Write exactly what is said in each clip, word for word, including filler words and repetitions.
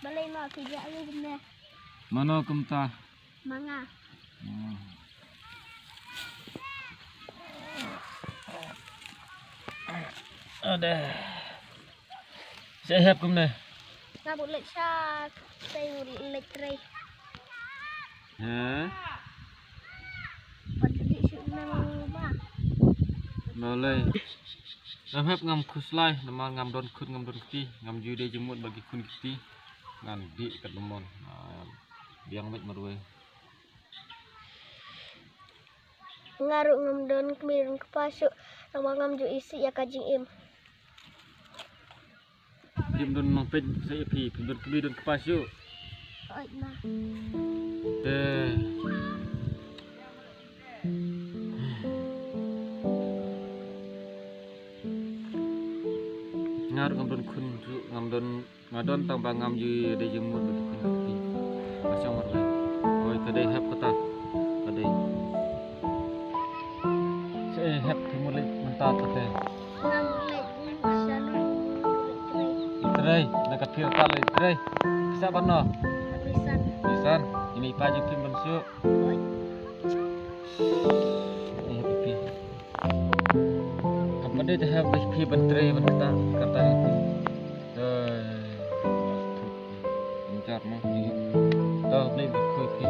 Balei ma phi jah leh kumne? Mano kumta? Ma nga. Hmm. Ade. Sa hep kumne? Nga bud leit sha, sa bud leit trei. Ha? Pat dei shu na ma. Balei? Ngam hep, ngam khuslai namar ngam don khun ngam don kti, ngam ju dei jingmut bad ki khun ki kti. Ngan dih kat lemon. Ah, biang beit marwei. Nga ruh ngam don kmie don kpa shuh, namar ngam ju isih ïa ka jingim. Phim don nongpeit sa ïa phi, phim don kmie don kpa shuh. Oi ma. Te. Nga ruh ngam don khun shuh, ngam don, nga don tang ba ngam ju dei jingmut bad ki khun ki kti. Nga shong marwei. Oi, ka dei hep kata. Ka dei. Sa hep ki mut leit mynta kata. Nga leit sha lum leit trei. Leit trei, na ka phi rta leit trei. Pisa ban no? Bisan. Bisan. Ine i pa jong phi ban suk. Oi. Ine i pa. Kam pat dei te hep dei phi ban trei ban kata, kata. Oi. Jar ma. Dah beli buku phi.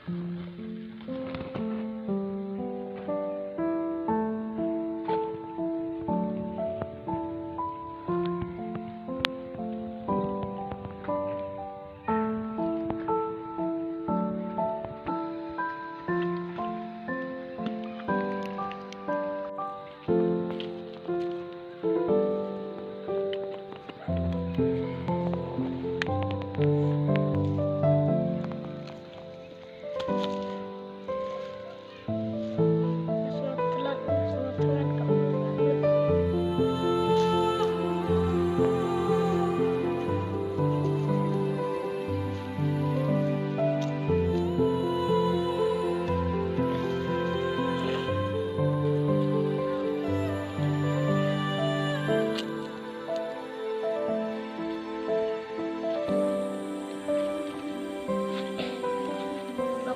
Ba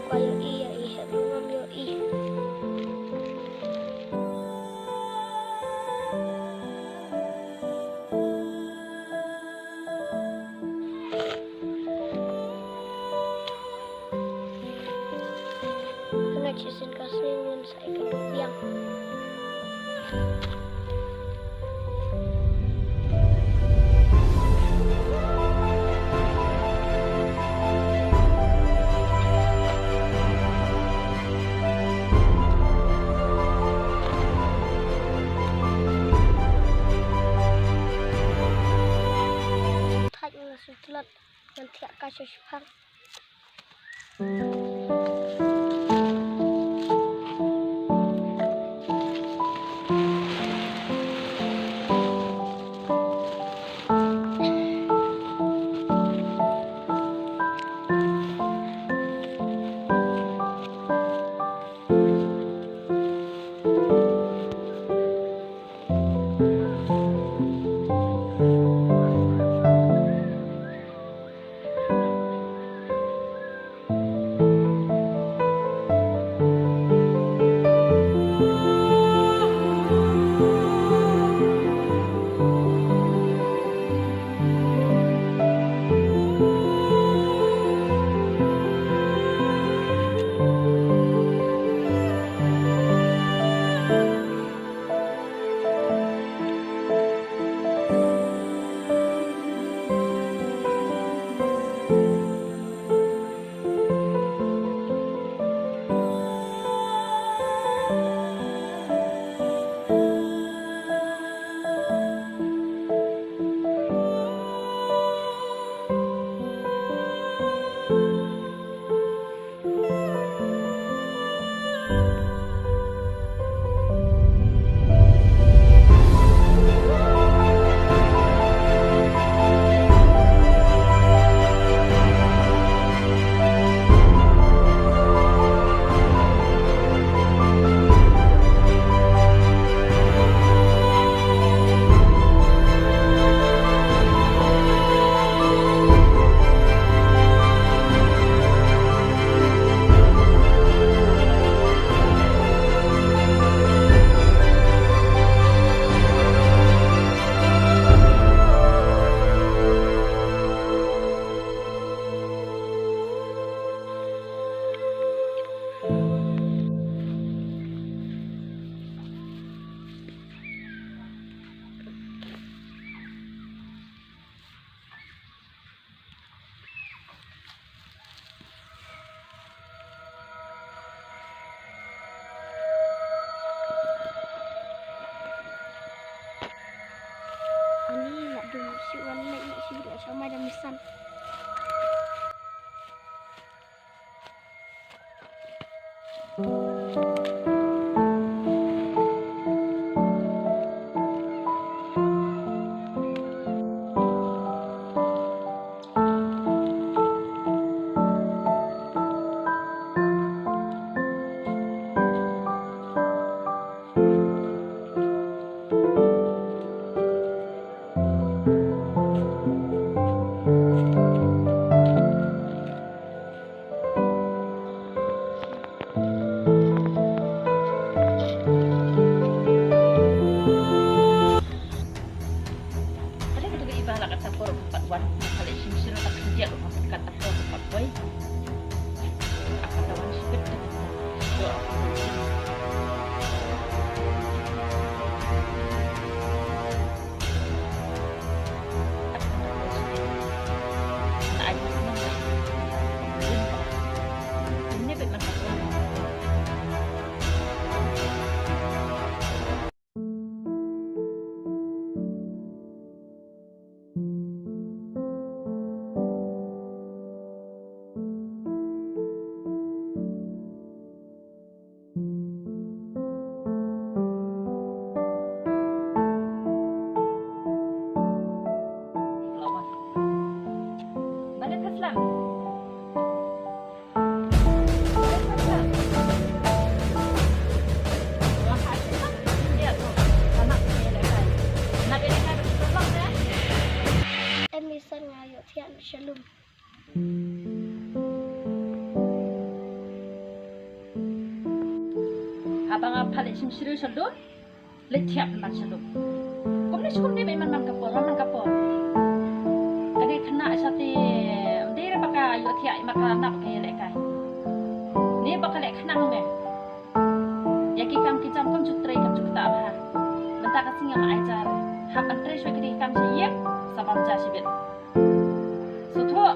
kwah ïohi ïa i, hep ruh ngam ïohi. Nga shisien ka sngi ngan sa ïa ka biang. Thait nga shu tlot ngan thiah ka shu shipang. Ani la dum shu wan na i shu la shamai da misan. Ba nga pha leh shim shriew sha lum, leh thiah man sha lum. Kumne shu kumne ba man man ka por, man man ka por. Kane khynnah sha te, ym dei re ba ka ïoh thiah, i mat ka nap ka ïalehkai. Ne ba ka leh khnang me. Ïa ki kam ki jam kam ju trei kam ju ktah bha. Mynta ka sngi nga ai jar. Hap ban trei shuwa ki dei ki kam sha ïing, sa bam ja shibit. Sngewthuh.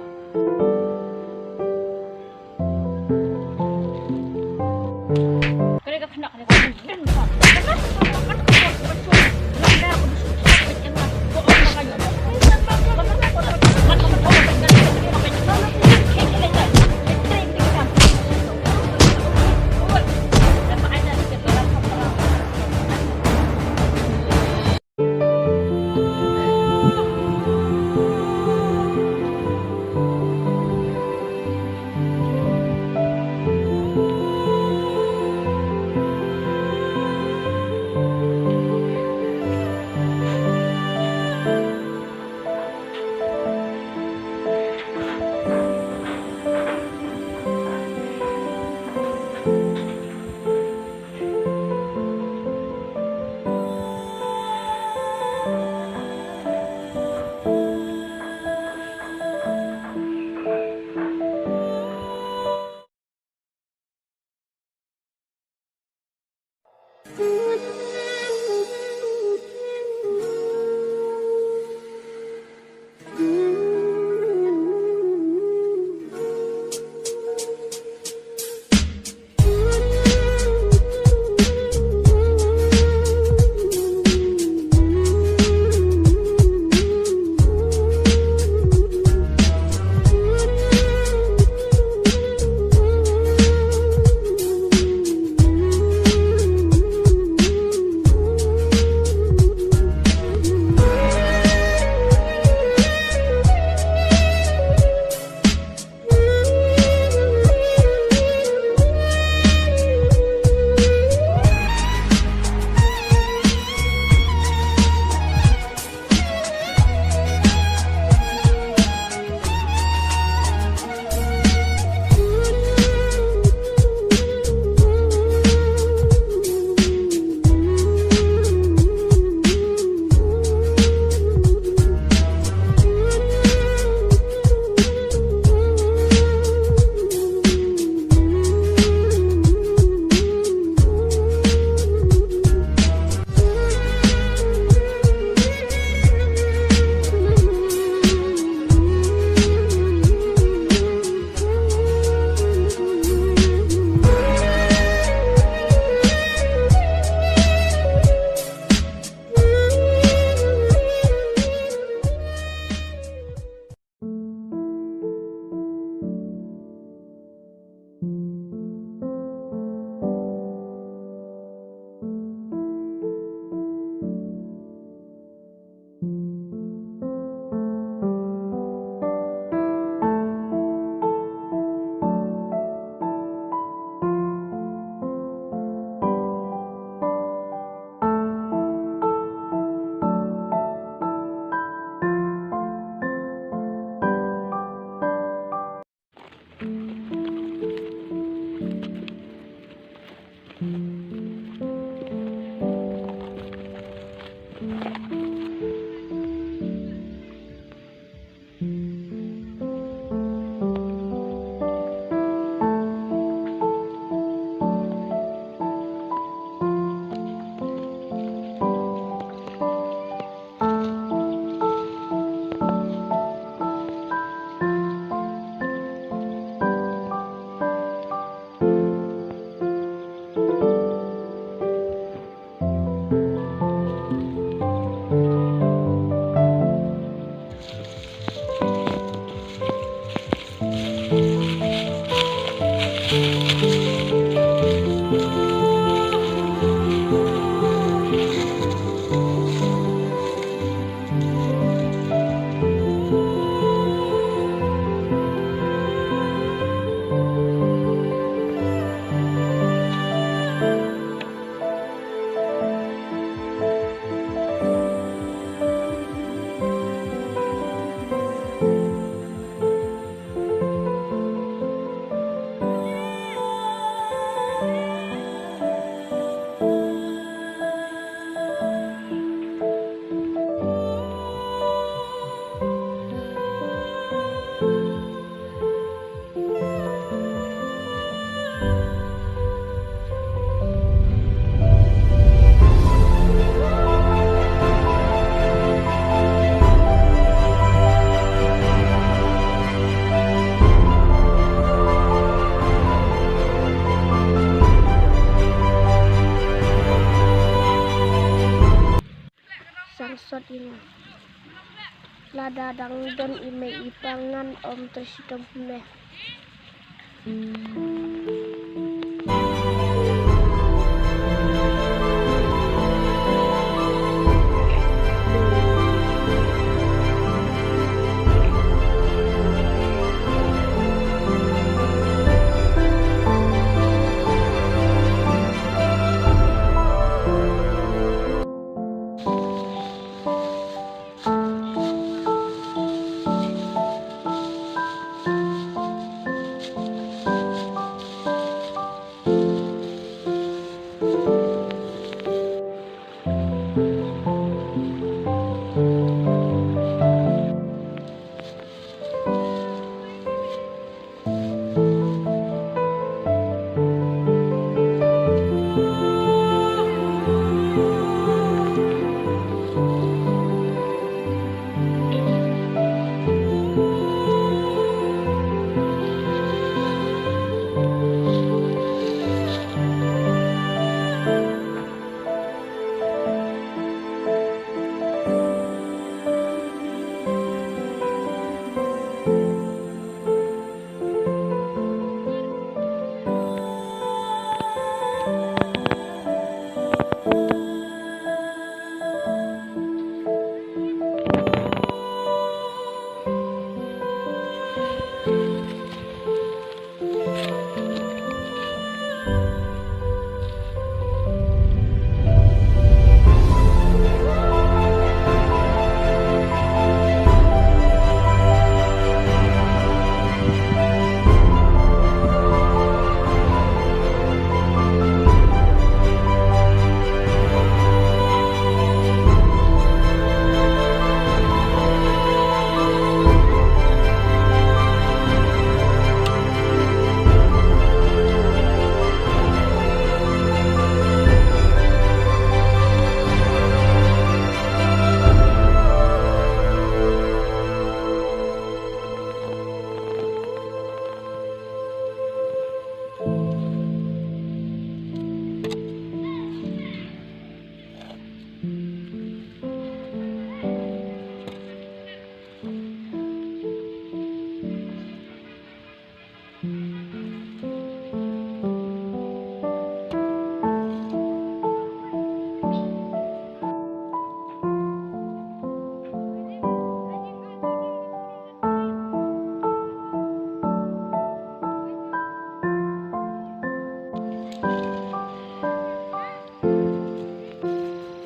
Lada dang don i mei i pa ngan ym trei shitom kumne.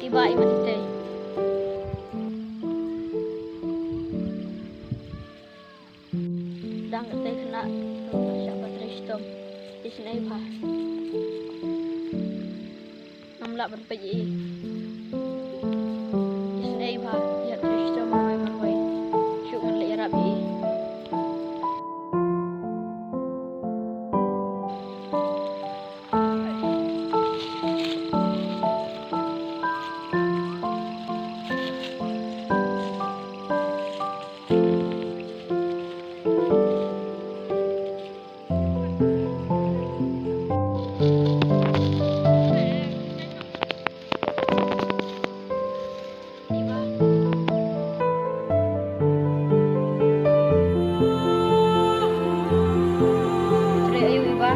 Iba i man itei. Dang katei khynnah, to shah pat trei shitom. Isynei bha. Ngam lah ban peit ïa i. Isynei bha, ïa trei shitom marwei marwei. Shu ngan leh ïarap ïa i. Trei aïu iba?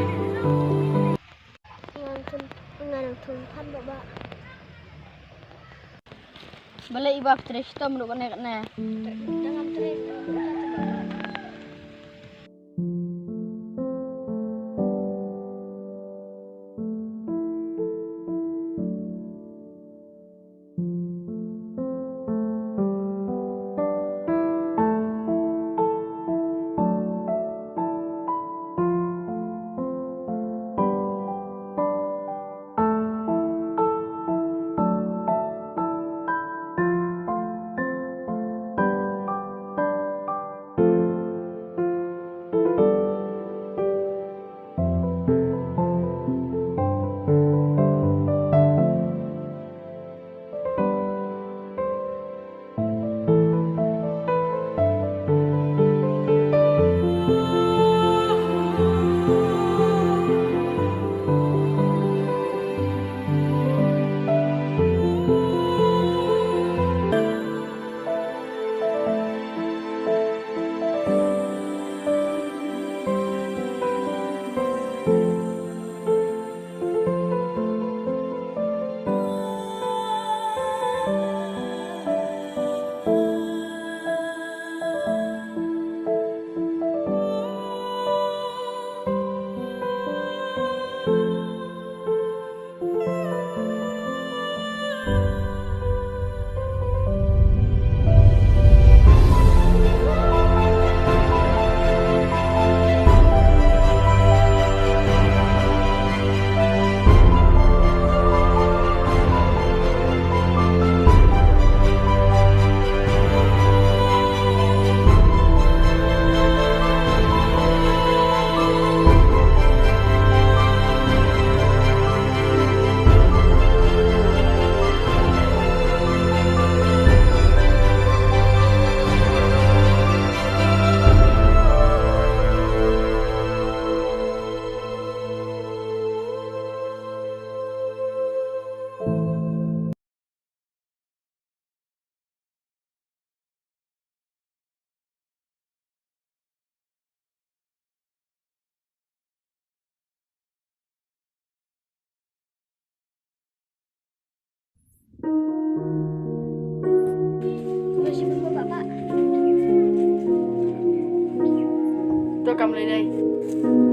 Ngan thum, ngan thum phan ba ba. Balei iba phi trei shitom ruh kane kane? Dang ngan trei. To kam lei dei.